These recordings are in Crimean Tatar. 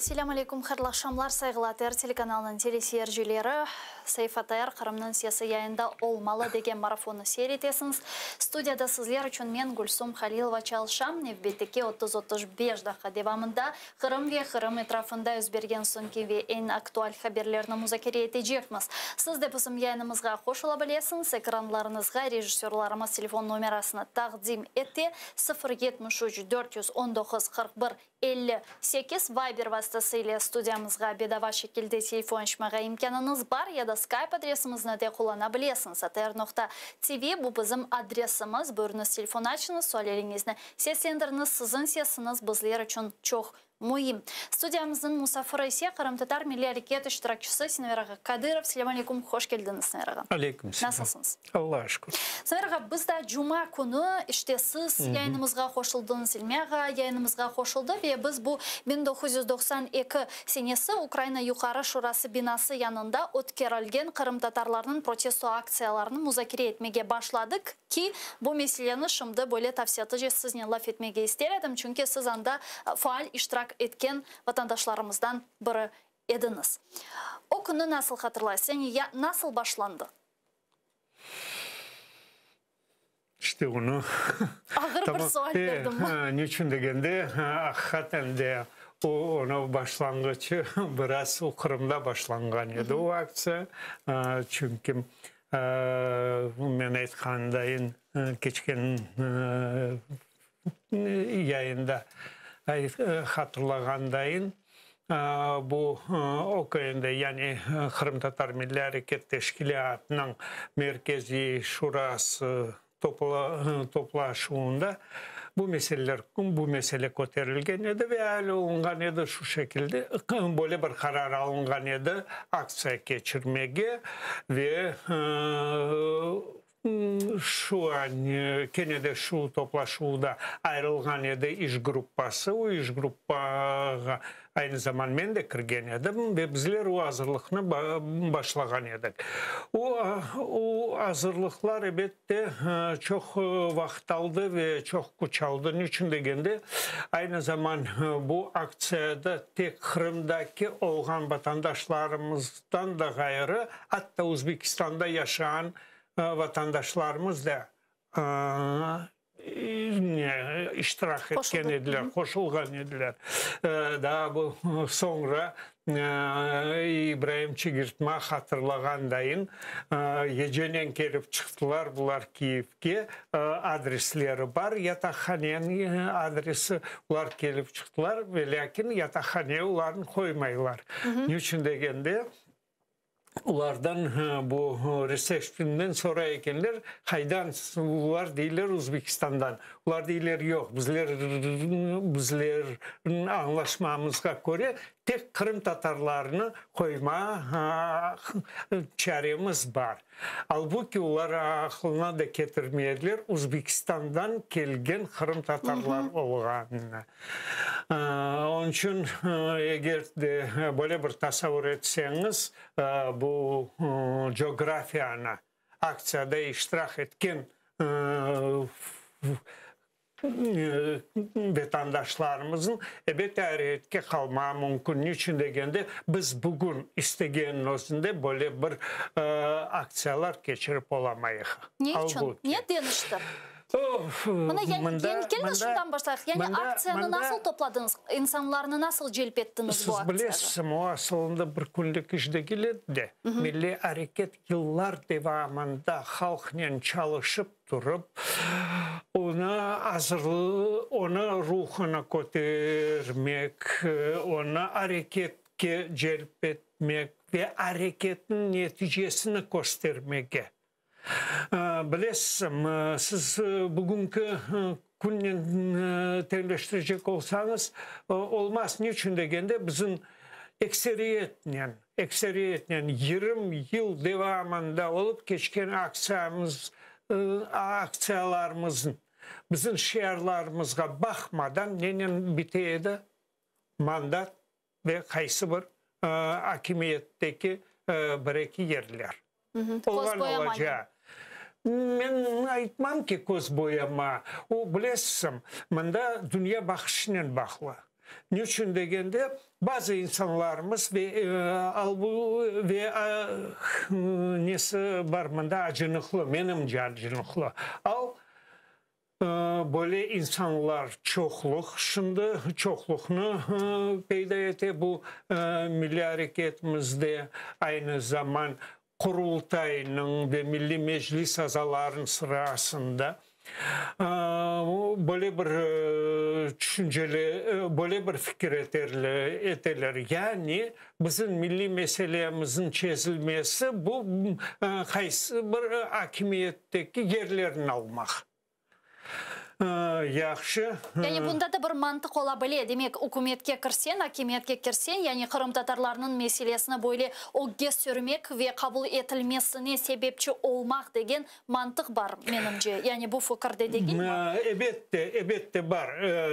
Selâm aleyküm, hayırlı aqşamlar, sayğılı ATR telekanalınıñ teleseyircileri. Saifa ATR Qırımnıñ sesi yayında olmalı degen marafonı seyir etesiñiz. Studiyada sizler içün men, Gülsum Halilova, çalışam. Nevbetteki 30-35 daqqa devamında Qırım ve Qırım etrafında yüz bergen soñki ve eñ aktual haberlerni muzakere etecekmiz. Siz de bizim yayınımızğa qoşula bilesiñiz, ekranlarıñızğa rejissörlarımız telefon nomerasını taqdim ete, 0 73 419 41 58, Viber vastası ile studiyamızğa bedava şekilde telefon açmağa imkânıñız bar ya da Skype adresimizni de qullana bilesiñiz, atr noqta tv, bu bizim adresimiz, buyurıñız telefon açıñız, sualleriñizni Seslendiriñiz, siziñ sesiñiz bizler içün çoq müim. Studiyamıznıñ musafiri ise Qırımtatar milliy areket iştirakçisi Sinaver ağa Kadırov. Selâm aleyküm, hoş keldiñiz, Sinaver ağa. Aleyküm selâm. Nasılsıñız? Allağa şükür. Sinaver ağa, biz daa cuma künü, işte siz yayınımızğa qoşuldıñız, İlmi ağa yayınımızğa qoşuldı ve biz bu 1992 senesi Ukraina Yuqarı Şurası binası yanında ötkerilgen qırımtatarlarnıñ protesto aktsiyalarını muzakere etmege başladıq. Ki, bu meseleni şimdi böyle tafsilâtlıca siznen laf etmege ister edim, çünki siz anda faal iştirak etken vatandaşlarımızdan biri ediñiz. O künni nasıl hatırlaysız, yani ya nasıl başlandı? İşte onı Ağır bir sual berdimmi? Niçün degende, aqiqaten de o, onıñ başlanğıçı biraz o Qırımda başlanğan edi o aktsiya, çünki Men aytqandayın, keçken yayında hatırlağandayın, bu OKND, yani Qırımtatar Milliy Areket Teşkilâtınıñ Merkeziy Şurası toplaşuvında bu meseleler, bu mesele köterilgen edi ve al olunğan edi şu şekilde, böyle bir qarar alınğan edi, aktsiya keçirmege ve şu an kene de şu toplaşuvda ayrılğan edi iş gruppası, o iş gruppağa Aynı zaman men de kirgen edim ve bizler o azırlıqnı başlağan edik. O, o azırlıqlar, ebette, çoq vaqıt aldı ve çoq küç aldı. Niçün degende, aynı zaman bu aktsiyada tek Qırımdaki olğan vatandaşlarımızdan da ğayrı, atta Özbekistanda yaşağan vatandaşlarımız da iştirak etken ediler, qoşulğan ediler. Daa bu soñra İbraim Çigirtma hatırlağandayın, gecenen kelip çıqtılar bular Kiyevge, adresleri bar, yataqhaneniñ adresi, olar kelip çıqtılar, velâkin yataqhaneye olarnı qoymaylar. Niçün degende, Olardan bu resepşnden soray ekenler, qaydan olar deyler Özbekistandan. Olar deyler yoq, bizler bizlerniñ añlaşmamızğa köre tek qırımtatarlarnı qoyma çaremiz bar. Albuki olar aqlına da ketirmediler Özbekistandan kelgen qırımtatarlar olğanını. Onıñ içün, eger de böyle bir tasavur etseñiz, bu cografiyanı, aktsiyada iştirak etken vetandaşlarımıznıñ, ebet, ayretke qalmağı mümkün. Niçün degende, biz bugün istegenniñ özünde böyle bir aktsiyalar keçirip olamayıq. Ne içün? Ne deñişti? Mına, yani, keliñiz şundan başlayıq. Yani, aktsiyanı nasıl topladıñız? İnsanlarnı nasıl celp ettiñiz bu aktsiyağa? Siz bilesiz, o asılında bir künlük iş degil edi de. Milliy areket yıllar devamında halqnen çalışıp turıp, onı azırlı, onı ruhını kötermek, onı areketke celp etmek ve areketniñ neticesini köstermege. Bilesiz, siz bugünki künnen teñleştirecek olsañız, olmaz. Niçün degende, bizim ekseriyetnen, ekseriyetnen 20 yıl devamında olıp keçken aktsiyamız, aktsiyalarımıznıñ, bizim şiarlarımızğa baqmadan nenen bite edi? Mandat ve qaysı bir akimiyetteki bir-eki yerler. Olğan olacağı. Men aytmam ki, köz boyama. O, bilesiñ, mında dünya baqışınen bağlı. Niçün degende, bazı insanlarımız ve albu ve nesi bar mında acınıqlı, menimce acınıqlı al, böyle insanlar çoqluq şimdi, çoqluqnı peyda ete bu milliy areketimizde, aynı zaman Qurultaynıñ ve Milliy Meclis azalarınıñ sırasında böyle bir tüşünceli, böyle bir fikir eteler, yani bizim milliy meselemizniñ çezilmesi bu qaysı bir akimiyetteki yerlerni almaq. Yahşı. Yani bunda da bir mantıq ola bile, demek, ükümetke kirseñ, akimiyetke kirseñ, yani qırımtatarlarnıñ meselesini böyle ögge sürmek ve qabul etilmesine sebepçi olmaq degen mantıq bar, menimce. Yani bu fikirde degilmi? Ebette, ebette bar.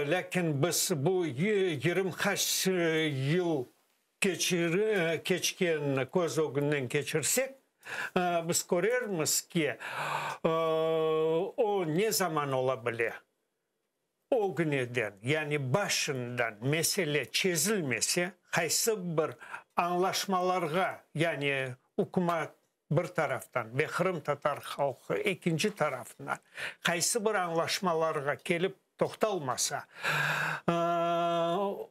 Lâkin biz bu 20 qaç yıl keçkenini köz ögünden keçirsek, biz körermiz ki, o ne zaman ola bile? Ögneden, yani başından mesele çezilmese, qaysı bir añlaşmalarğa, yani ükümat bir taraftan ve qırımtatar halqı ekinci tarafından qaysı bir añlaşmalarğa kelip toqtalmasa,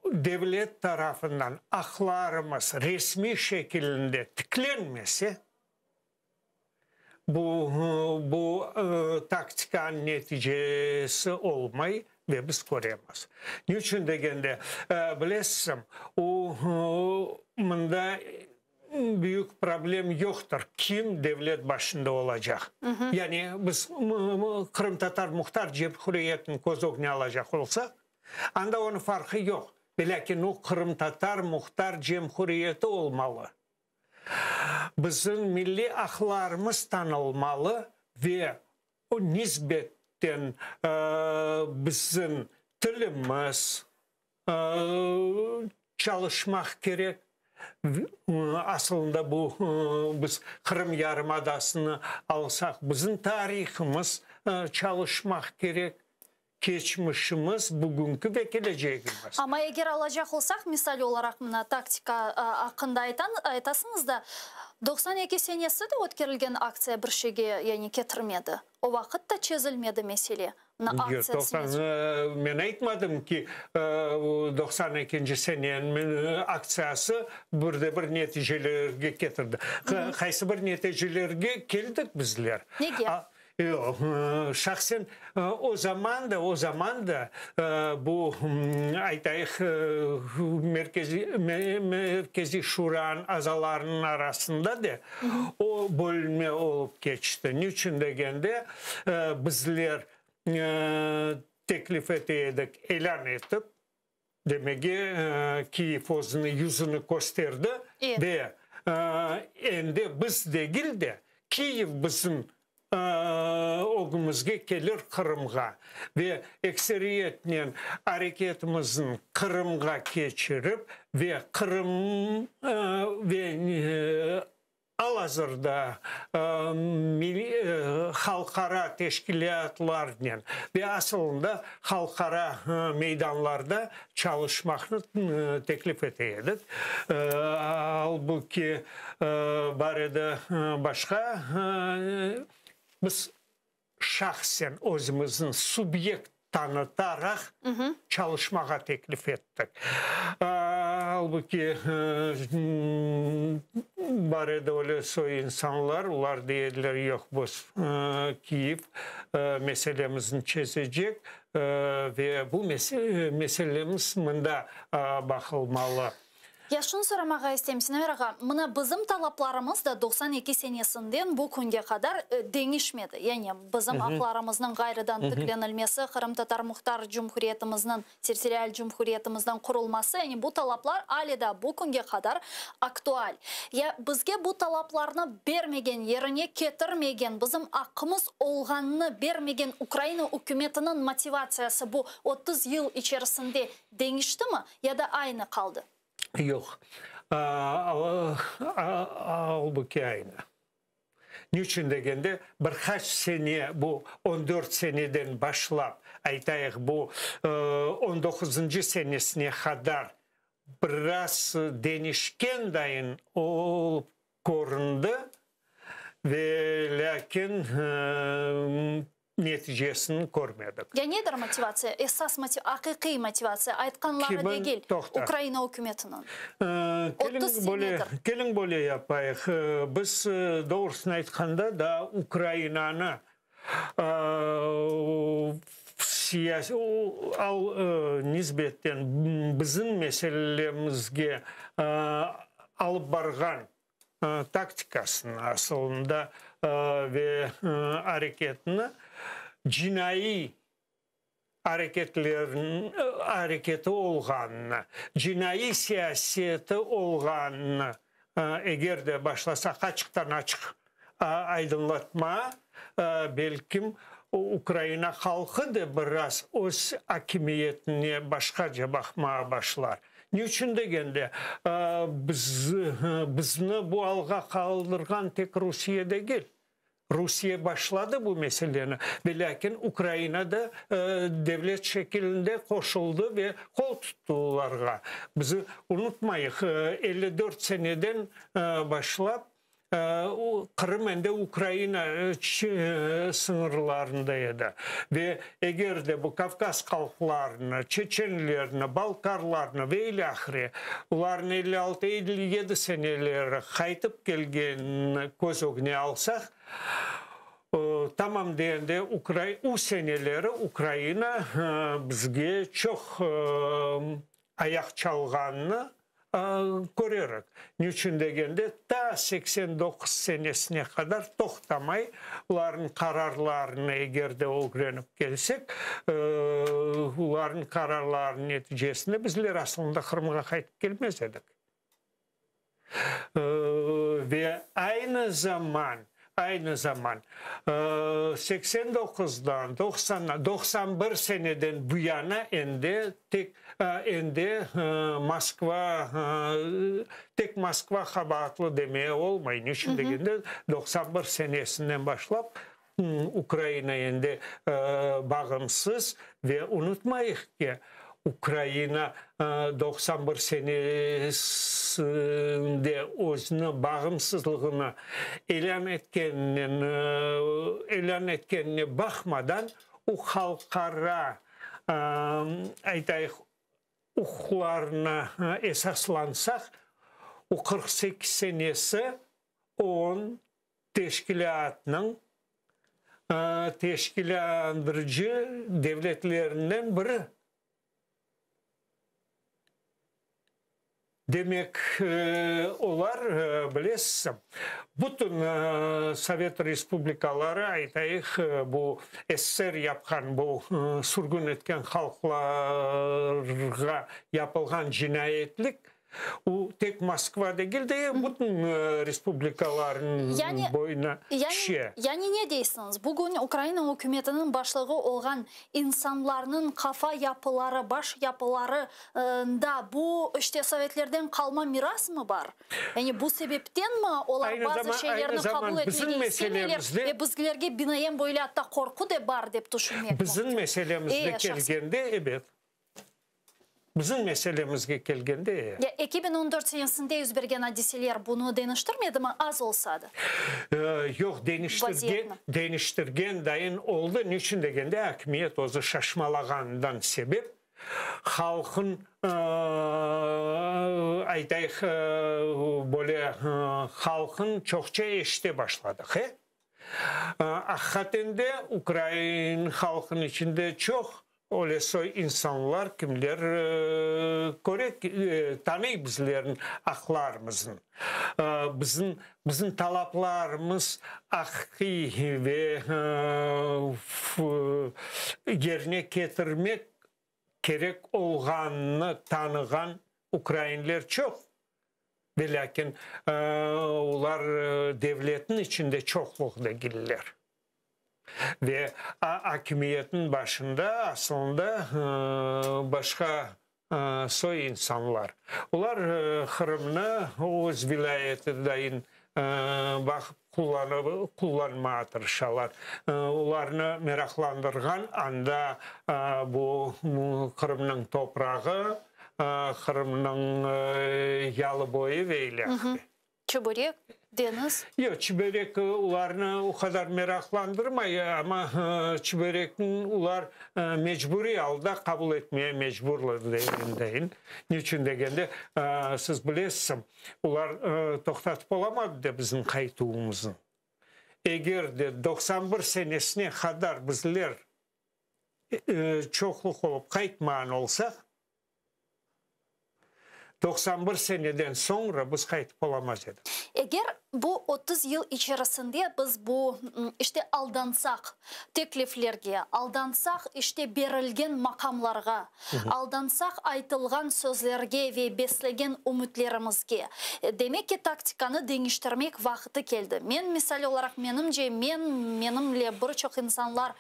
devlet tarafından aqlarımız resmiy şekilinde tiklenmese, bu bu taktikanıñ neticesi olmay ve biz köremiz. Niçün degende, bilesizmi, o mında büyük problem yoqtır, kim devlet başında olacaq. Yani biz Qırımtatar Muhtar Cemhuriyetini köz ögüne alacaq olsaq, anda onıñ farqı yoq. Velâkin o Qırımtatar Muhtar Cemhuriyeti olmalı. Bizim milliy aqlarımız tanılmalı ve o nisbetten bizim tilimiz, çalışmaq kerek. Asılında bu biz Qırım yarımadasını alsaq, bizim tarihımız çalışmaq kerek, keçmişimiz, bugünki ve kelecegimiz. Amma eger alacaq olsaq, misal olaraq mına taktika aqqında aytasıñız da, 92 senesi de ötkerilgen aktsiya bir şeyge yani ketirmedi. O vaqıt da çezilmedi mesele. Yoq, men aytmadım ki, 92-nci seneniñ aktsiyası bir de bir neticelerge ketirdi. Qaysı bir neticelerge keldik bizler. Nege? Yoq, şahsen o zaman da, o zaman da bu, aytayıq, Merkeziy Şuranıñ azalarınıñ arasında da o bölünme olıp keçti. Niçün degende, bizler teklif ete edik, ilân etip, demege, Kiyev özüni yüzüni kösterdi ve endi biz degil de, Kiyev bizim ögümizge kelir Qırımğa ve ekseriyetnen areketimizni Qırımğa keçirip ve Qırım ve Al-azırda halqara teşkilâtlarnen ve asılında halqara meydanlarda çalışmaqnı teklif ete edik. Albuki bar edi başqa, biz şahsen özümizni subyekt tanıtaraq çalışmağa teklif ettik. Albuki bar edi öyle soy insanlar, olar dey ediler, yoq, biz Kiyev meselemizni çezecek ve bu meselemiz mında baqılmalı. Ya şunı soramağa isteyim, Sinaver ağa, mına bizim talaplarımız da 92 senesinden bu künge qadar deñişmedi. Yani bizim aqlarımıznıñ ğayrıdan tiklenilmesi, Qırımtatar Muhtar Cumhuriyetimizniñ, territorial cumhuriyetimizniñ qurulması, yani bu talaplar ale daa bu künge qadar aktual. Ya bizge bu talaplarnı bermegen, yerine ketirmegen, bizim aqqımız olğanını bermegen Ukraina ükümetiniñ motivatsiyası bu 30 yıl içerisinde deñiştimi ya da aynı qaldı? Yoq. Albuki aynı. Niçün degende, bir qaç sene, bu on dört seneden başlap. Aytayıq, bu on doquzıncı senesine qadar biraz deñişken dayın olıp köründi, ve lâkin neticesini körmedik. Ya nedir motivatsiya, esas aqiqiy motivatsiya, aytqanları degil, Ukraina ükümetiniñ? 30 senedir. Keliñ böyle yapayıq, biz doğrusını aytqanda daa Ukrainanı al nisbetten bizim meselelerimizge alıp barğan taktikasını asılında ve areketini cinaiy areketi olğanını, cinaiy siyaseti olğanını eger de başlasaq açıqtan-açıq aydınlatma, belkim, Ukraina halqı da biraz öz akimiyetine başqaca baqmağa başlar. Ne içün degende, biz, bizni bu alğa qaldırğan tek Rusiye degil. Rusiye başladı bu meseleni, velâkin Ukraina da devlet şekilinde qoşuldı ve qol tuttı olarğa. Biz unutmayıq, 54 seneden başlap Qırım endi Ukraina sıñırlarında edi. Ve eger de bu Kavkaz halqlarını, çeçenlerni, balkarlarnı ve ilâhre, olarnıñ 56, 57 seneleri qaytıp kelgenini köz ögüne alsaq, tamam degende o seneleri Ukraina bizge çoq ayaq çalğanını körerik. Niçün degende, ta 89 senesine qadar toqtamay olarnıñ qararlarını eger de ögrenip kelsek, olarnıñ qararlarınıñ neticesinde bizler aslında Qırımğa qaytıp kelmez edik. Ve aynı zaman, aynı zaman 89-dan, 90-dan, 91 seneden bu yana endi tek, endi Moskva, tek Moskva qabaatlı demeye olmay. Niçün degende, 91 senesinden başlap Ukraina endi bağımsız ve unutmayıq ki, Ukraina 91 senesinde özüni bağımsızlığını ilân etkeninen ilân etkenine baqmadan, o halqara, aytayıq, uquqlarına esaslansaq, o 48 senesi OON teşkilâtnıñ teşkilândırıcı devletlerinden biri. Demek, olar, bilesiz, bütün sovet respublikaları, aytayıq, bu SSR yapqan, bu sürgün etken halqlarğa yapılğan cinayetlik, O tek Moskva degil de, bütün respublikalarnıñ boyuna tüşe. Yani ne deysiñiz, bugün Ukraina ükümetiniñ başlığı olğan insanlarnıñ qafa yapıları, baş yapılarında bu, işte, sovetlerden qalma mirasmı bar? Yani bu sebeptenmi olar bazı şeylerni qabul etmege istemeyler ve bizlerge binaen böyle atta qorqu da bar dep tüşünmek mümkün? Bizim meselemizde kelgende, ebet. Bizim meselemizge kelgende. Ya 2014 senesinde yüz bergen adiseler bunı deñiştirmedimi, az olsa da? Yoq, deñiştirgen, deñiştirgen dayın oldı. Niçün degende, akimiyet özü şaşmalağanından sebep, halqın, aytayıq, böyle halqın çoqça eşite başladıq, e? Aqiqaten de, ukrain halqınıñ içinde çoq Öyle soy insanlar kimler köre, tanıy bizlerniñ aqlarımıznı. Bizim, bizim talaplarımız aqiqiy ve yerine ketirmek kerek olğanını tanığan ukrainler çoq. Velâkin olar devletniñ içinde çoqluq degiller. Ve akimiyetniñ başında aslında başqa soy insanlar. Olar Qırımnı öz vilâyeti dayın. baqıp qullanmağa tırışalar. Olarnı meraqlandırğan anda bu Qırımnıñ toprağı, Qırımnıñ yalı boyu ve ilâhre. Çiberek, deñiz? Yoq, çiberek olarnı o qadar meraqlandırmay, amma çiberekni olar mecburiy alda qabul etmege mecburlar deyin. Niçün degende, siz bilesiz, olar toqtatıp olamadı da bizim qaytuvımıznı. Eger de 91 senesine qadar bizler çoqluq olıp qaytmağan olsaq, 91 seneden soñra biz qaytıp olamaz edik. Eger bu 30 yıl içerisinde biz bu, işte, aldansaq tekliflerge, aldansaq, işte, berilgen maqamlarğa, aldansaq aytılğan sözlerge ve beslegen ümütlerimizge, demek ki, taktikanı deñiştirmek vaqıtı keldi. Men, misal olaraq, menimce, men, menimle bir çoq insanlar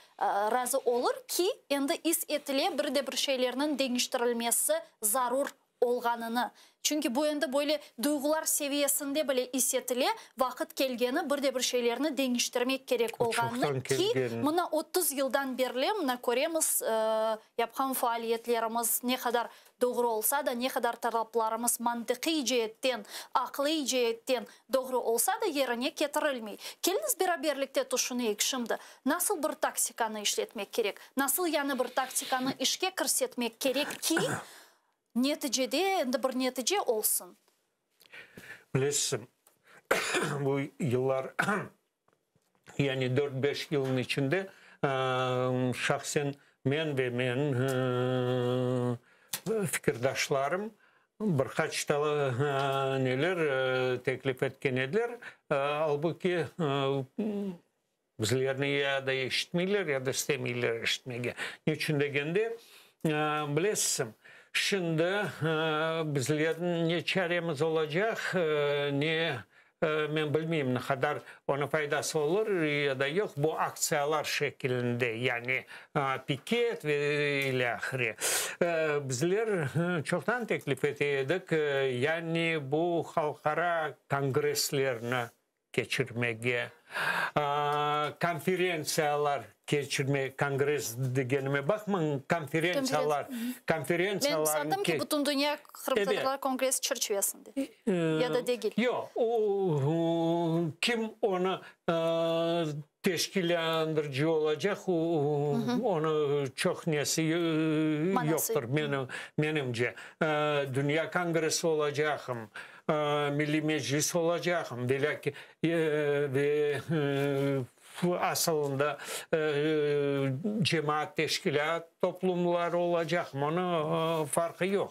Razı olur ki, endi is etile bir de bir şeylerniñ deñiştirilmesi zarur olğanını. Çünki bu endi böyle duyğular seviyesinde bile is etile, vaqıt kelgeni bir de bir şeylerni deñiştirmek kerek olğanını ki, mına 30 yıldan berli mına köremiz, yapqan faaliyetlerimiz ne qadar Doğru olsa da, ne qadar talaplarımız mantıqiy ceetten, aqlıy ceetten doğru olsa da, yerine ketirilmey. Keliñiz beraberlikte tüşüneyik şimdi, nasıl bir taktikanı işletmek kerek, nasıl yañı bir taktikanı işke kirsetmek kerek ki, neticede endi bir netice olsun? Bilesiz, bu yıllar, yani dört-beş yılnıñ içinde şahsen men ve menim fikirdaşlarım bir qaç neler teklif etken ediler. Albuki bizlerni ya da eşitmeyler, ya da istemeyler eşitmege. Niçün degende, bilesiz, şimdi bizlerniñ ne çaremiz olacaq, ne Men bilmeyim, ne qadar onıñ faydası olur ya da yoq, bu aktsiyalar şekilinde, yani piket ve ilâhre. Bizler çoqtan teklif ete edik, yani bu halqara kongresslerni keçirmege, konferentsiyalar keçirmege, kongress degenime baqmañ, konferentsiyalar, konferentsiyalarnı. Men sandım ki, Bütündünya qırımtatarlar kongresi çerçivesinde. Ya da degil? Yoq, o, kim onı teşkillândırıcı olacaq, onı çoq nesi yoqtır, menimce. Dünya kongressi olacaqım, Milliy Meclis olacaqım, velâkin ve Asılında cemaat teşkilât toplumları olacaq, bunıñ farqı yoq.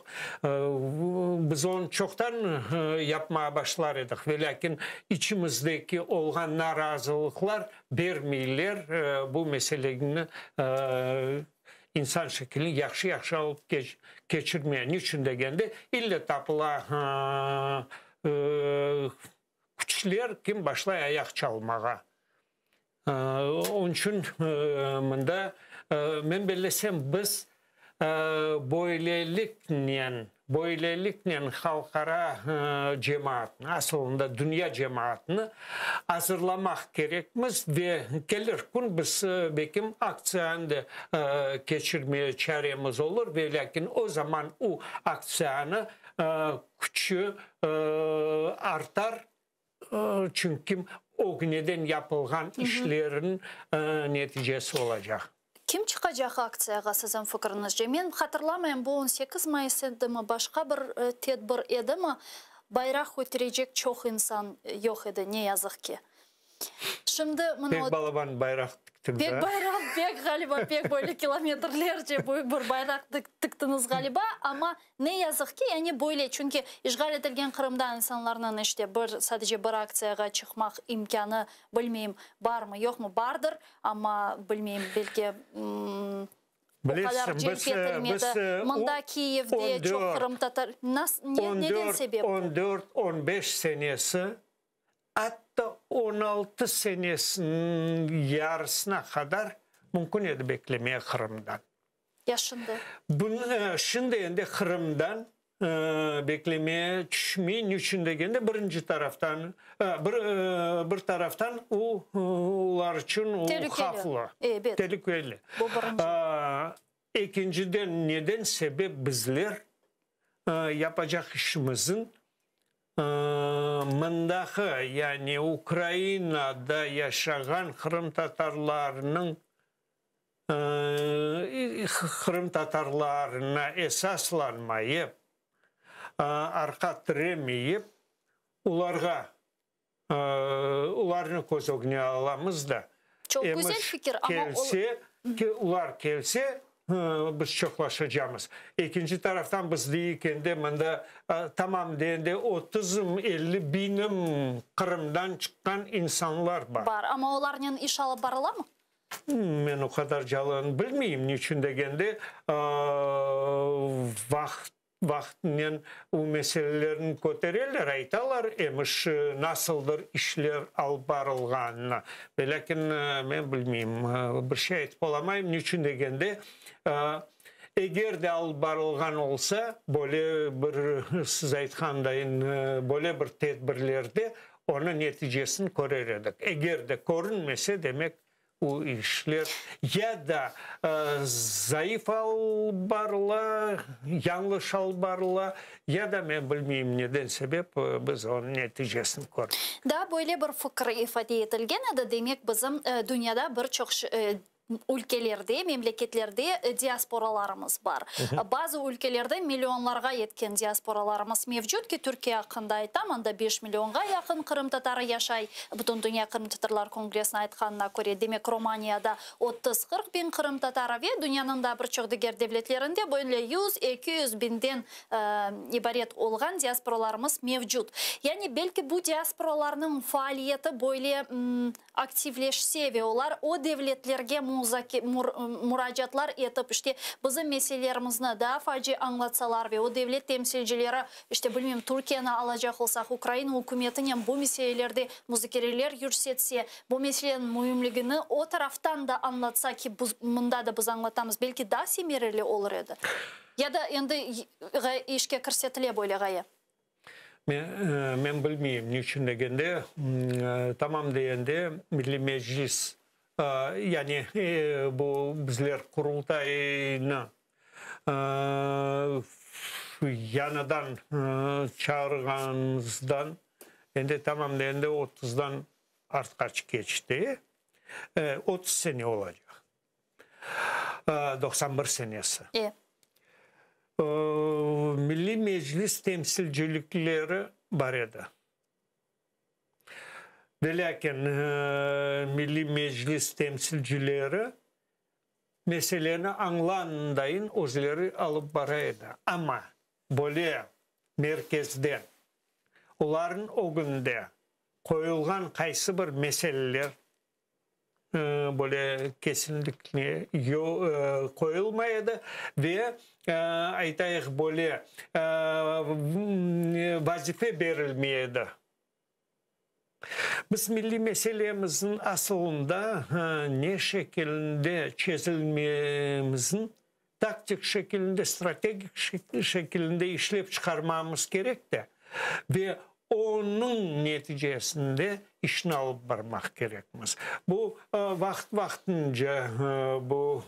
Biz onı çoqtan yapmağa başlar edik, velâkin içimizdeki olğan narazılıqlar bermeyler bu meseleni insan şekilini yahşı-yahşı alıp keçirmeye. Niçün degende, ille tapıla Küçler kim başlay ayaq çalmağa. Onıñ içün mında, men bellesem, biz böyleliknen, böyleliknen halqara cemaatnı, asılında dünya cemaatını azırlamaq kerekmiz ve kelir kün biz belkim aktsiyanı da keçirmeye çaremiz olur ve lâkin o zaman o aktsiyanı küçü artar, çünki ögneden yapılğan işlerniñ neticesi olacaq. Kim çıqacaq aktsiyağa, siziñ fikriñizce? Men hatırlamayım, bu 18 mayıs edimi, başqa bir tedbir edimi, bayraq köterecek çoq insan yoq edi, ne yazıq ki. Şimdi mına. Pek balaban bayraq tiktim da. Pek bayraq, pek ğaliba, pek böyle kilometrlerce büyük bir bayraq tiktiñiz ğaliba, amma ne yazıq ki, yani böyle, çünki işğal etilgen Qırımda insanlarnıñ işte bir, sadece bir aktsiyağa çıqmaq imkânı, bilmeyim, barmı, yoqmı, bardır, amma bilmeyim, belki o qadar celp etilmedi. Mında Kiyevde çoq qırımtatar, neden sebep bu? On dört, on beş senesi Atta 16 senesiniñ yarısına qadar mümkün edi beklemeye Qırımdan. Ya şimdi? Bunı, şimdi endi Qırımdan. Beklemeye tüşmey, niçün degende, birinci taraftan, bir, bir taraftan o, olar içün o havflı, telükeli. Bu birinci. Ekinciden, neden sebep bizler yapacaq işimizin mındaqı, yani Ukrainada yaşağan qırımtatarlarnıñ qırımtatarlarına esaslanmayıp, arqa tiremeyip, olarğa, olarnı köz ögüne alamız da, Çoq güzel fikir, amma kelse, olar kelse, biz çoqlaşacamız. Ekinci taraftan biz deyik endi mında, tamam de endi otuzım, 50 biñim Qırımdan çıqqan insanlar bar. Bar, amma olarnen iş alıp barılamı? Men o qadarcalığını bilmeyim, niçün degende, vaqıt vaqtınen o meselelerni kötereler, aytalar emiş, nasıldır işler alıp barılğanını. Velâkin men bilmeyim, bir şey aytıp olamayım, niçün degende, eger de alıp barılğan olsa, böyle bir, siz aytqandayın, böyle bir tedbirlerde Onıñ neticesini körer edik. Eger de körünmese, demek, o işler ya da zayıf alıp barıla, yañlış alıp barıla, ya da men bilmeyim neden sebep, biz onıñ neticesini körmeymiz. Daa böyle bir fikir ifade etilgen edi, demek, bizim dünyada bir çoq Ülkelerde, memleketlerde diasporalarımız bar. Bazı ülkelerde millionlarğa yetken diasporalarımız mevcut ki, Türkiye aqqında aytam, anda beş millionğa yaqın qırımtatarı yaşay, Bütündünya qırımtatarlar kongressiniñ aytqanına köre, demek, Romaniyada 30-40 biñ qırımtatarı ve dünyanıñ daa bir çoq diger devletlerinde böyle yüz, 200 biñden ibaret olğan diasporalarımız mevcut. Yani, belki bu diasporalarnıñ faaliyeti böyle aktivleşse ve olar o devletlerge muracaatlar etip, işte, bizim meselelerimizni daa faci añlatsalar ve o devlet temsilcileri, işte, bilmeyim, Türkiyeni alacaq olsaq, Ukraina ükümetinen bu meselelerde muzakereler yürsetse, bu meseleniñ müimligini o taraftan da añlatsa ki, mında da biz añlatamız, belki daa semereli olur edi. Ya da endi işke kirsetile böyle ğaye? Men bilmeyim, niçün degende, tamam degende Milliy Meclis, yani bu bizler Qurultaynı yañıdan çağırğanımızdan, endi tamam degende otuzdan artqaç keçti, 30 sene olacaq. 91 senesi. Milliy Meclis temsilcilikleri bar edi. Velâkin Milliy Meclis temsilcileri meseleni añlandayın özleri alıp bara edi. Amma böyle merkezden olarnıñ ögünde qoyulğan qaysı bir meseleler böyle kesinlikle qoyulmay edi ve, aytayıq, böyle vazife berilmey edi. Biz milliy meselemizniñ asılında ne şekilinde çezilmemizin taktik şekilinde, strategik şekilinde işlep çıqarmamız kerek de, ve onıñ neticesinde işni alıp barmaq kerekmiz. Bu vaqıt-vaqtınca, bu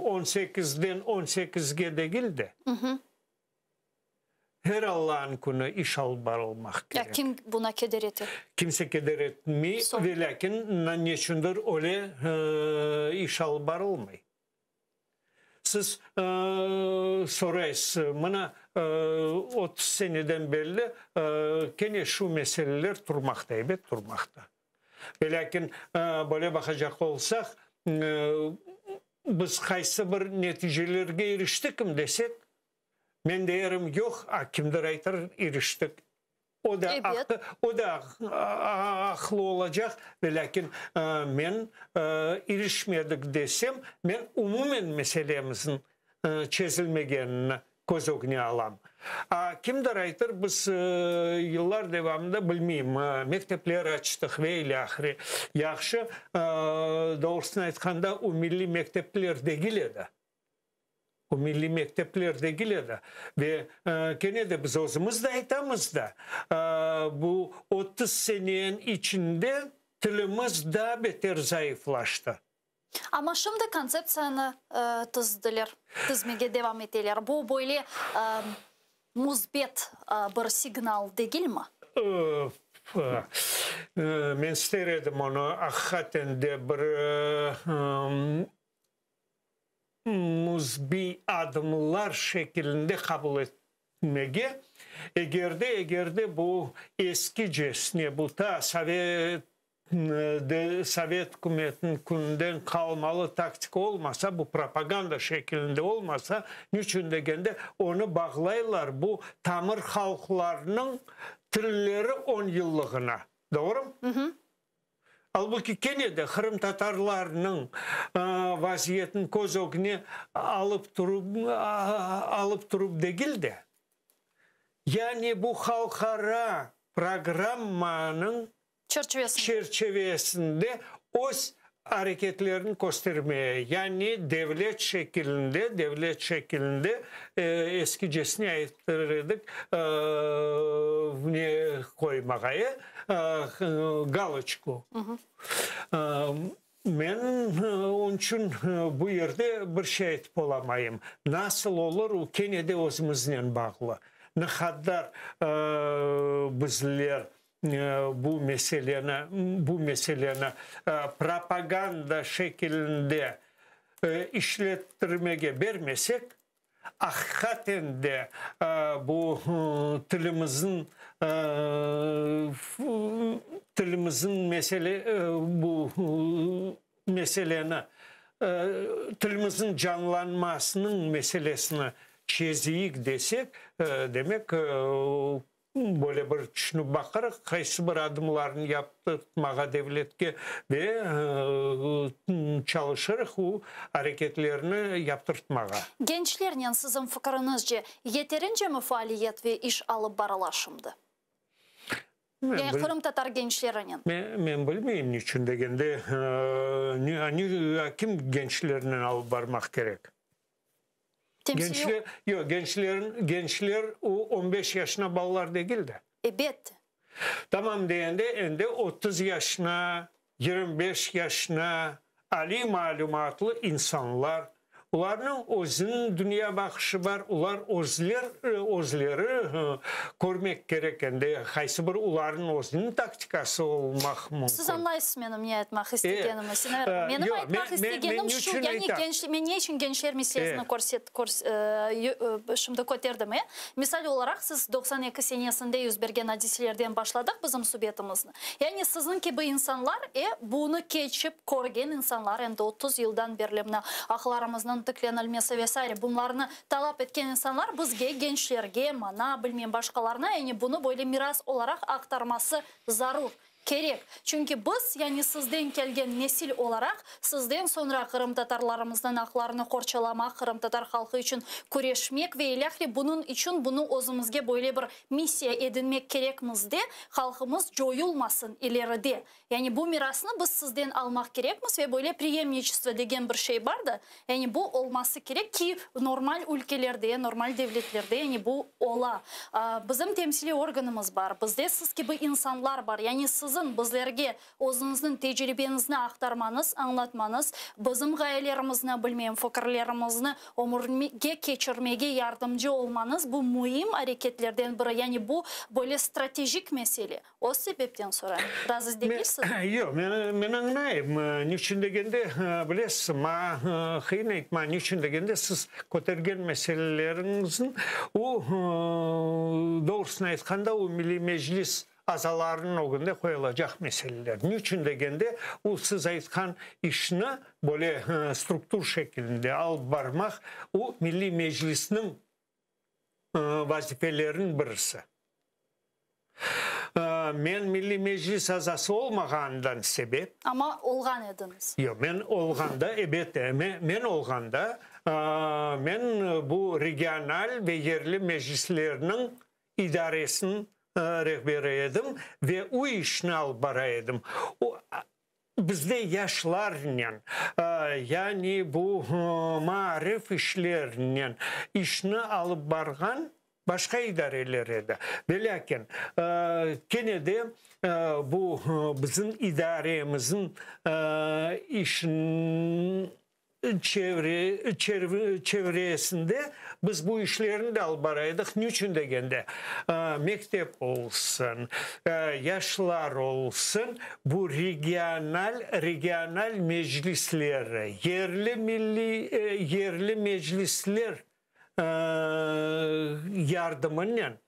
on sekizden on sekizge degil de, her Allahın künü iş alıp barılmaq kerek. Ya kim buna keder ete? Kimse keder etmey, velâkin neçündir öyle iş alıp barılmay. Siz soraysız, mına 30 seneden berli kene şu meseleler turmaqta, ebet turmaqta. Velâkin böyle baqacaq olsaq, biz qaysı bir neticelerge iriştikmi desek, men derim yoq, a kimdir aytır iriştik. O da o da aqlı olacaq, velâkin men irişmedik desem, men umumen meselemizniñ çezilmegenini köz ögüne alam. A kimdir aytır, biz yıllar devamında, bilmeyim, mektepler açtıq ve ilâhre. Yahşı, doğrusını aytqanda, o milliy mektepler degil edi. O milliy mektepler degil edi. Ve kene de biz özümiz de aytamız da, bu 30 seneniñ içinde tilimiz daa beter zayıflaştı. Amma şimdi kontseptsiyanı tizdiler, tizmege devam eteler. Bu böyle müsbet bir signal degilmi? Men ister edim onı aqiqaten de bir müsbiy adımlar şekilinde qabul etmege, eger de, eger de bu eskicesine, bu ta sovet sovet ükümetiniñ kününden qalmalı taktika olmasa, bu propaganda şekilinde olmasa, niçün degende, onı bağlaylar bu tamır halqlarnıñ tilleri onyıllığına. Doğrumı? Albuki kene de qırımtatarlarnıñ vaziyetini köz ögüne alıp turup, alıp turup degil de, yani bu halqara programmanıñ çerçivesinde öz areketlerini köstermeye, yani devlet şekilinde, devlet şekilinde, eskicesine aytır edik, ne qoymağa, galoçku. Men onıñ içün bu yerde bir şey aytıp olamayım. Nasıl olur, o kene de özümiznen bağlı. Ne qadar bizler bu meseleni, bu meseleni propaganda şekilinde işlettirmege bermesek, aqiqaten de bu tilimizniñ tilimizniñ mesele bu meseleni tilimizniñ canlanmasınıñ meselesini çezeyik desek, demek, Böyle bir tüşünip baqarıq, qaysı bir adımlarnı yaptırtmağa devletke ve çalışırıq o areketlerni yaptırtmağa. Gençlernen, siziñ fikiriñizce, yeterince mi faaliyet ve iş alıp barıla şimdi? Yani qırımtatar gençlerinen. Men bilmeyim, niçün degende, kim gençlernen alıp barmaq kerek? Gençler, yoq, gençlerin, gençler o 15 yaşına balalar degil de. Ebet. Tamam degende, endi 30 yaşına, 25 yaşına aliy malümatlı insanlar, olarnıñ özüniñ dünya baqışı bar, olar özler, özleri körmek kerek endi, qaysı bir olarnıñ özüniñ taktikası olmaq mümkün. Siz añlaysız menim ne aytmaq istegenimi, Sinaver. Menim aytmaq istegenim şu, yani genç, men ne içün gençler meselesini körset, şimdi köterdim, e? Misal olaraq, siz 92 senesinde yüz bergen adiselerden başladıq bizim subetimizni. Yani siziñ kibi insanlar, e, bunı keçip körgen insanlar, endi 30 yıldan berli mına aqlarımıznıñ tiklenilmesi ve saire, bunlarnı talap etken insanlar bizge, gençlerge, maña, bilmem, başqalarına, yani bunı böyle miras olaraq aqtarması zarur, kerek. Çünki biz, yani sizden kelgen nesil olaraq, sizden soñra qırımtatarlarımıznıñ aqlarını qorçalamaq, qırımtatar halqı içün küreşmek ve ilâhre bunıñ içün bunı özümizge böyle bir missiya edinmek kerekmiz de, halqımız coyulmasın ileride. Yani bu mirasnı biz sizden almaq kerekmiz ve böyle preyemniçestvo degen bir şey bar da, yani bu olması kerek ki, normal ülkelerde, normal devletlerde yani bu ola. Bizim temsiliy organımız bar, bizde siz kibi insanlar bar, yani siziñ bizlerge özüñizniñ tecribeñizni aqtarmañız, añlatmañız, bizim ğayelerimizni, bilmeyim, fikirlerimizni ömürge keçirmege yardımcı olmañız, bu müim areketlerden biri, yani bu böyle stratejik mesele. O sebepten sorayım. Razı degilsiz? Yoq, men añlayım. Niçün degende, bilesiz, maña qıyın aytma, niçün degende, siz kötergen meseleleriñizni, o, doğrusını aytqanda, o Milliy Meclis azalarınıñ ögünde qoyulacaq meseleler. Niçün degende, o siz aytqan işni böyle struktur şekilinde alıp barmaq, o Milliy Meclisniñ vazifeleriniñ birisi. Men Milliy Meclis azası olmağanından sebep. Amma olğan ediñiz. Yoq, men olğanda, ebet, men olğanda, men bu regional ve yerli meclislerniñ idaresiniñ rehberi edim ve o işni alıp bara edim. Bizde yaşlarnen, yani bu maarif işlerinen işni alıp barğan başqa idareler edi. Velâkin, kene de bu bizim idaremizniñ işin çevresinde biz bu işlerni de alıp bara edik. Niçün degende, mektep olsun, yaşlar olsun, bu regional, regional meclisleri, yerli milliy, yerli meclisler yardımınen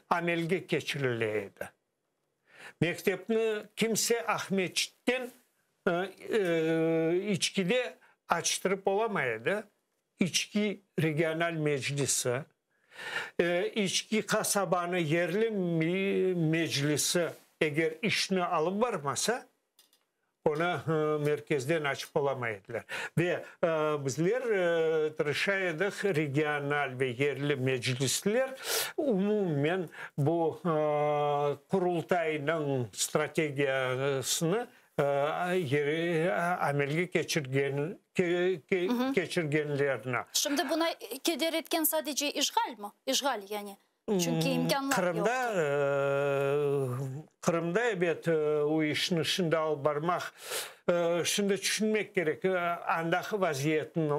amelge keçirile edi. Mektepni kimse Aqmescitten İçkide açtırıp olamay edi. İçki regional meclisi, İçki qasabanı yerli meclisi eger işni alıp barmasa, Onı merkezden açıp olamay ediler. Ve bizler tırışa edik, regional ve yerli meclisler umumen bu Qurultaynıñ strategiyasını amelge keçirgenlerini. Şimdi buna keder etken sadece işğalmi? İşğal yani. Çünki imkânlar Qırımda, Qırımda ebet o işni şimdi alıp barmaq, şimdi tüşünmek kerek, andaki vaziyetni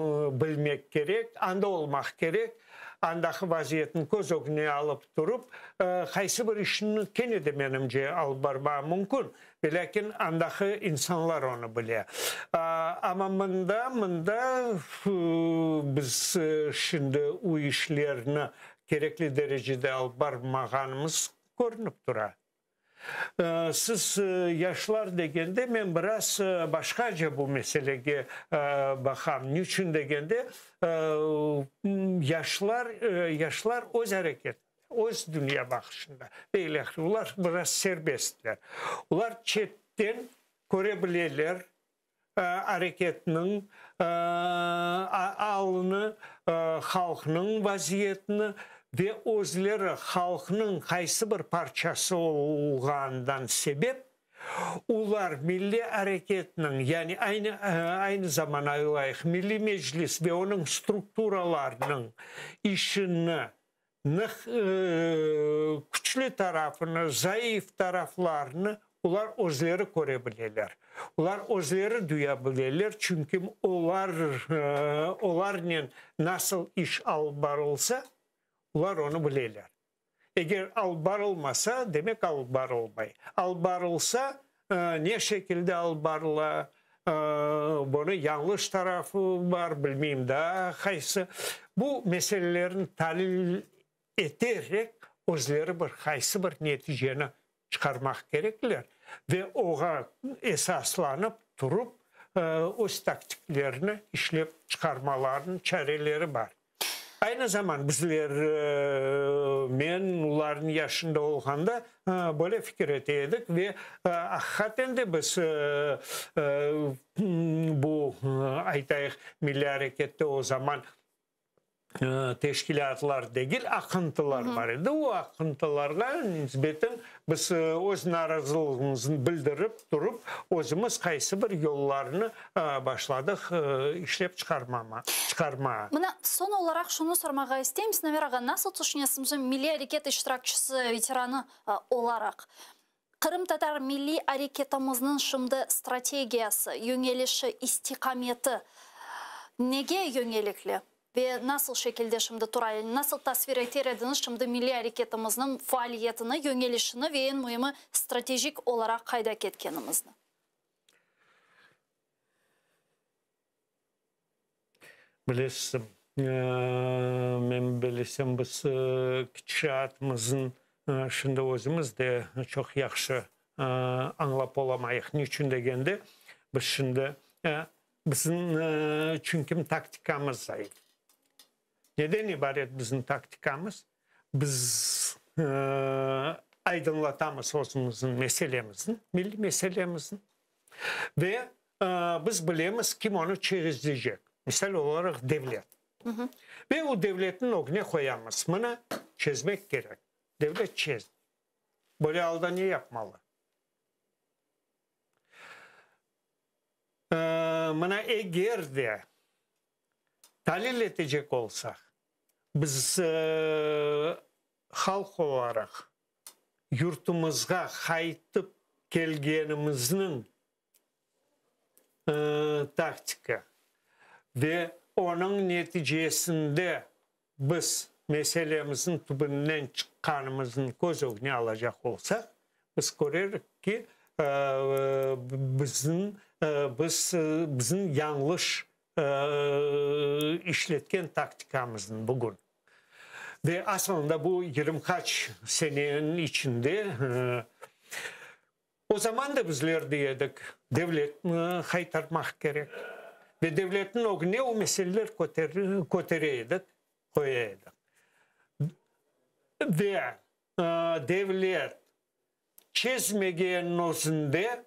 bilmek kerek, anda olmaq kerek, andaki vaziyetni köz ögüne alıp turıp, qaysı bir işni kene de menimce alıp barmağa mümkün, velâkin andaki insanlar onı bile. Amma mında, mında biz şimdi o işlerni kerekli derecede alıp barmağanımız körünip tura. Siz yaşlar degende, men biraz başqaca bu meselege baqam. Niçün degende, yaşlar, yaşlar öz areket, öz dünyabaqışında ve ilâhre. Olar biraz serbestler. Olar çetten köre bileler, areketniñ alını, halqnıñ vaziyetini ve özleri halqnıñ qaysı bir parçası olğanından sebep, olar milliy areketniñ, yani aynı aynı zaman aylayıq, Milliy Meclis ve onıñ strukturalarınıñ işini, küçlü tarafını, zayıf taraflarını olar özleri köre bileler. Olar özleri duya bileler, çünki olar, olarnen nasıl iş alıp barılsa, olar onı bileler. Eger alıp barılmasa, demek alıp barılmay. Alıp barılsa, ne şekilde alıp barıla, bunı yañlış tarafı bar, bilmeyim daa qaysı. Bu meselelerni talil eterek, özleri bir qaysı bir neticeni çıqarmaq kerekler ve oğa esaslanıp turıp, öz taktiklerini işlep çıqarmalarınıñ çareleri bar. Aynı zaman bizler, men olarnıñ yaşında olğanda, böyle fikir ete edik ve aqiqaten de biz bu, aytayıq, milliy arekette o zaman teşkilâtlar degil, aqıntılar bar edi. O aqıntılarğa nisbeten biz öz narazılığımıznı bildirip turıp, özümiz qaysı bir yollarnı başladıq işlep çıqarmağa. Mına, soñ olaraq şunı sormağa isteyim, Sinaver ağa, nasıl tüşünesiñiz, milliy areket iştirakçisi, veteranı olaraq, qırımtatar milliy areketimizniñ şimdi strategiyası, yöñelişi, istiqameti nege yöñelikli ve nasıl şekilde şimdi tura, yani nasıl tasvir eter ediñiz şimdi milliy areketimizniñ faaliyetini, yöñelişini ve eñ müimi stratejik olaraq qayda ketkenimizni? Bilesiz, men bilesem, biz ketişatımıznıñ şimdi özümiz de çoq yahşı añlap olamayıq. Niçün degende, biz şimdi bizim çünki taktikamız zayıf. Neden ibaret bizim taktikamız? Biz aydınlatamız özümizniñ meselemizni, milliy meselemizni ve biz bilemiz, kim onı çezecek, misal olaraq, devlet. Ve o devletniñ ögüne qoyamız, mına, çezmek kerek. Devlet çezmey. Böyle alda ne yapmalı? Mına eger de talil etecek olsaq, biz halq olaraq yurtumızğa qaytıp kelgenimizniñ taktika ve onıñ neticesinde biz meselemizniñ tübünden çıqqanımıznı köz ögüne alacaq olsaq, biz körerik ki, bizim, biz, bizim yañlış işletken taktikamıznı bugün. Ve asılında bu yigirmi qaç seneniñ içinde O zaman da bizler dey edik, devletni qaytarmaq kerek. Ve devletniñ ögüne o meseleler kötere edik, qoya edik. Ve devlet çezmegenniñ özünde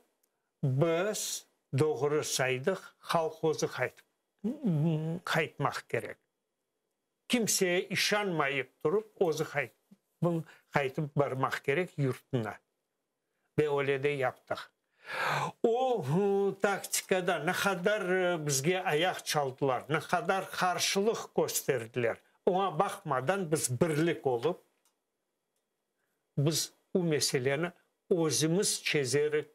biz doğru saydıq, halq özü qaytmaq kerek. Kimseye işanmayıp turıp, özü qaytıp barmaq kerek yurtuna. Ve öyle de yaptıq. O taktikada ne qadar bizge ayaq çaldılar, ne qadar qarşılıq kösterdiler, oña baqmadan biz birlik olıp, biz bu meseleni özümiz çezerik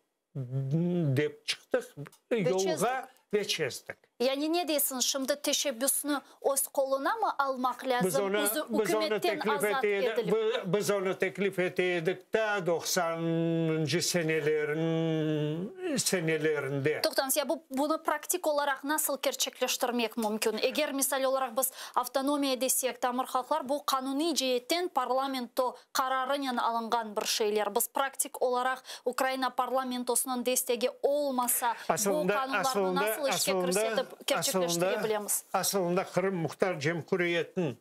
dep çıqtıq yolğa ve çezdik. Yani ne deysiñ, şimdi teşebbüsni öz qoluna mı almaq lâzim, özü ükümetten azat etilip? Biz onı teklif ete edik ta doqsanıncı senelerinde. Toqtañız, ya bu, bunı praktik olaraq nasıl kerçekleştirmek mümkün? Eger, misal olaraq, biz avtonomiya desek, tamır halqlar, bu qanuniy ceetten parlamento qararınen alınğan bir şeyler. Biz praktik olaraq Ukraina parlamentosınıñ destegi olmasa, bu qanunlarnı nasıl işke kirsetip, kerçekleştire bilemiz? Asılında Qırım Muhtar Cemhuriyetiniñ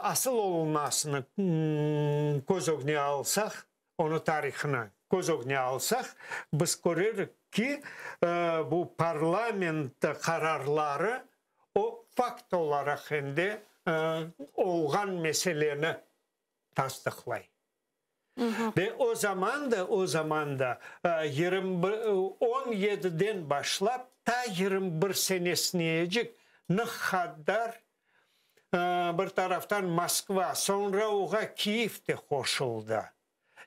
asıl olunmasını köz ögüne alsaq, onıñ tarihını köz ögüne alsaq, biz körerik ki, bu parlament qararları o fakt olaraq endi olğan meseleni tasdıqlay. Ve o zaman da, o zaman da 17-den başlap ta 21 senesineyecik ne qadar bir taraftan Moskva, soñra oğa Kiyev de qoşuldı.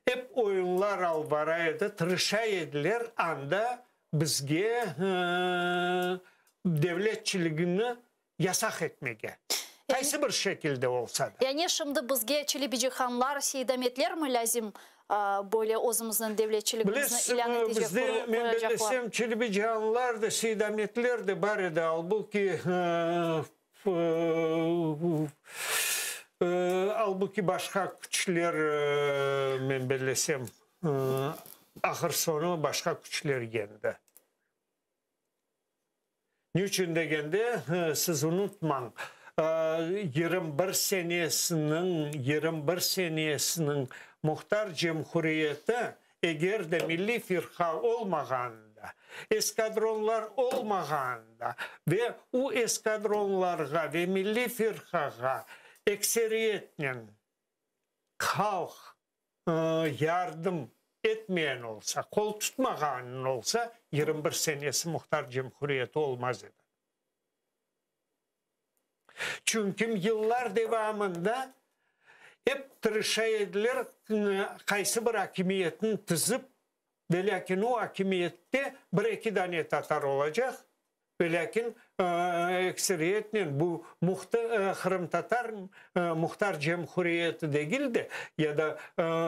Ep oyunlar alıp bara edi, tırışa ediler anda bizge devletçiligini yasaq etmege. Qaysı bir şekilde olsa da. Yani şimdi bizge Çelebicihanlar, Seydametler mi lâzim böyle özümizniñ devletçiligimizni ilân etecek, Bizde, men bellesem, Çelebicihanlar da, Seydametler de bar edi, albuki Albuki başqa küçler, men bellesem, ahır soñu başqa küçler yendi. Ne içün degende, siz unutmañ, 21 senesiniñ, 21 senesiniñ Muhtar Cemhuriyeti Eger de Milliy Firqa olmağanında, eskadronlar olmağanında ve u eskadronlarğa ve Milliy Firqağa ekseriyetnen halq yardım etmeyen olsa, qol tutmağan olsa, 21 senesi Muhtar Cemhuriyeti olmaz edi. Çünki yıllar devamında ep tırışa ediler qaysı bir akimiyetni tizip, velâkin o akimiyette bir-eki dane tatar olacaq, velâkin ekseriyetnen bu qırımtatar muhtar cemhuriyeti degil de, ya da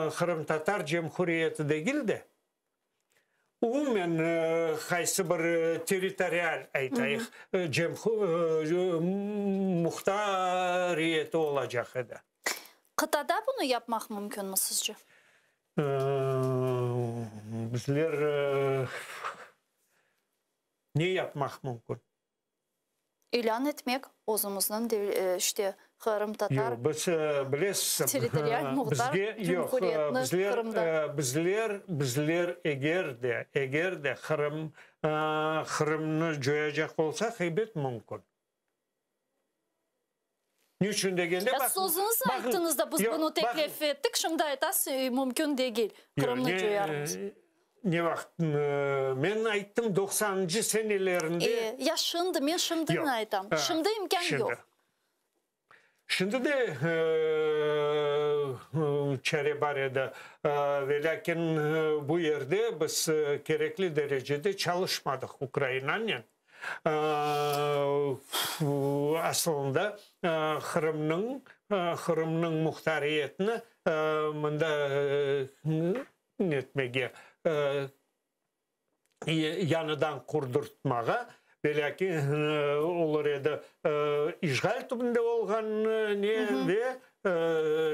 qırımtatar cemhuriyeti degil de, Umumen qaysı bir territorial, aytayıq, muhtariyeti olacaq edi. Qıtada bunı yapmaq mümkünmi, sizce? Bizler ne yapmaq mümkün? İlân etmek, özümizniñ, işte, qırımtatar Yoq, biz, bilesiz, territorial muhtar cumhuriyetni Qırımda. Bizler, bizler eger de, eger de Qırım, Qırımnı coyacaq olsaq, ebet, mümkün. Ne içün degende, baqıñ. Siz özüñiz ayttıñız da, biz bunı teklif ettik, şimdi aytasız, mümkün degil, Qırımnı coyarmız. Ne vaqıt? Men ayttım, doqsanıncı senelerinde. E, ya şimdi, men şimdini aytam. Şimdi imkân yoq. Şimdi de çare bar edi, velâkin bu yerde biz kerekli derecede çalışmadıq Ukrainanen. Asılında Qırımnıñ Qırımnıñ muhtariyetini mında netmege, yañıdan qurdurtmağa, velâkin olur edi işğal tübünde olğan ne ve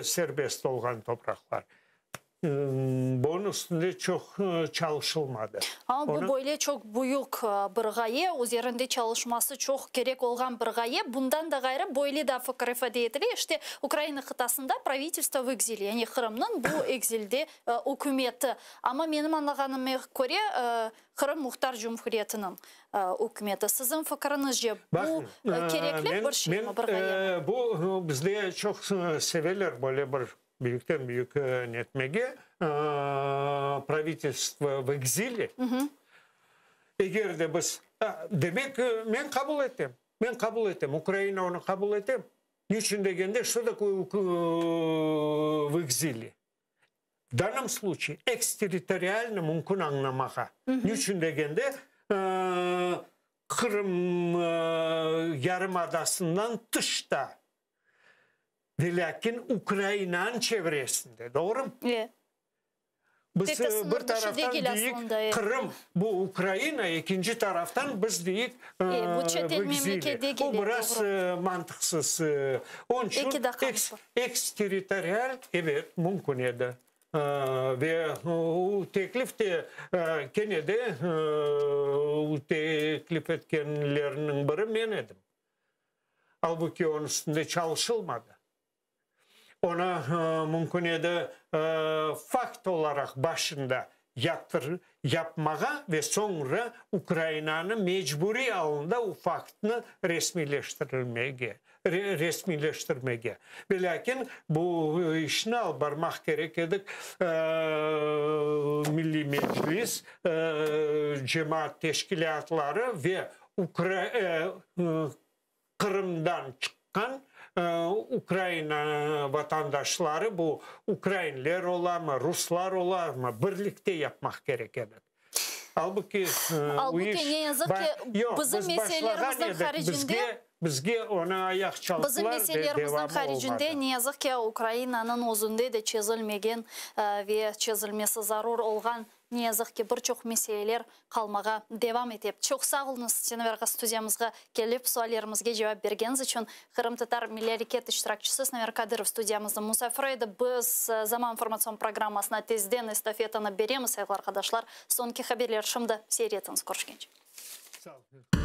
serbest olğan topraqlar. Bunıñ üstünde çoq çalışılmadı. Amma bu böyle çoq büyük bir ğaye, üzerinde çalışması çoq kerek olğan bir ğaye. Bundan da ğayrı, böyle da fikir ifade etile, işte, Ukraina qıtasında pravitelstvo v ekzile, yani Qırımnıñ bu ekzilde ükümeti. Amma menim añlağanıma köre, Qırım Muhtar Cumhuriyetiniñ ükümeti. Siziñ fikiriñizce, bu kerekli bir şeymi, bir ğayemi? Bu bizde çoq seveler böyle bir büyükten büyük netmege, pravitelstvo v ekzile. Eger de biz, demek, men qabul etem, men qabul etem, Ukraina onı qabul ete. Niçün degende, şto takoye v ekzile? V dannom sluçaye eksterritorialnı mümkün añlamağa. Niçün degende, Qırım yarımadasından tışta, velâkin Ukrainanıñ çevresinde, doğrumı? Biz bir taraftan deyik, Qırım, bu Ukraina, ekinci taraftan biz deyik, v ekzile. O biraz mantıqsız. Onıñ içün eksterritorial, ebet, mümkün edi. Ve o teklif de kene de teklif etkenlerniñ biri men edim. Albuki onıñ üstünde çalışılmadı. Onı mümkün edi fakt olaraq başında yaptır, yapmağa ve soñra Ukrainanı mecburiy alında o faktnı resmiyleştirilmege, resmiyleştirmege. Velâkin bu işni alıp barmaq kerek edik Milliy Meclis, cemaat teşkilâtları ve Ukra Qırımdan çıqqan Ukraina vatandaşları, bu ukrainler olamı, ruslar olarmı, birlikte yapmaq kerek edik. Albuki, bu iş, ne yazıq ki, yoq, bizim biz başlağan meselelerimizniñ edik, haricinde, bizge, bizge onı ayaq bizim çaldılar ve meselelerimizniñ devamı haricinde, olmadı. ne yazıq ki, Ukrainanıñ özünde de çezilmegen ve çezilmesi zarur olğan Ne yazıq ki, bir çoq meseleler qalmağa devam ete. Çoq sağ oluñız, Sinaver ağa, studiyamızğa kelip, suallerimizge cevap bergeniñiz içün. Qırımtatar milliy areket iştirakçisi Sinaver Kadırov studiyamıznıñ musafiri edi. Biz Zaman informatsion programmasına tezden estafetanı beremiz, sayğılı arqadaşlar. Soñki haberler şimdi, seyir etiñiz. Körüşkence. Sağ olun.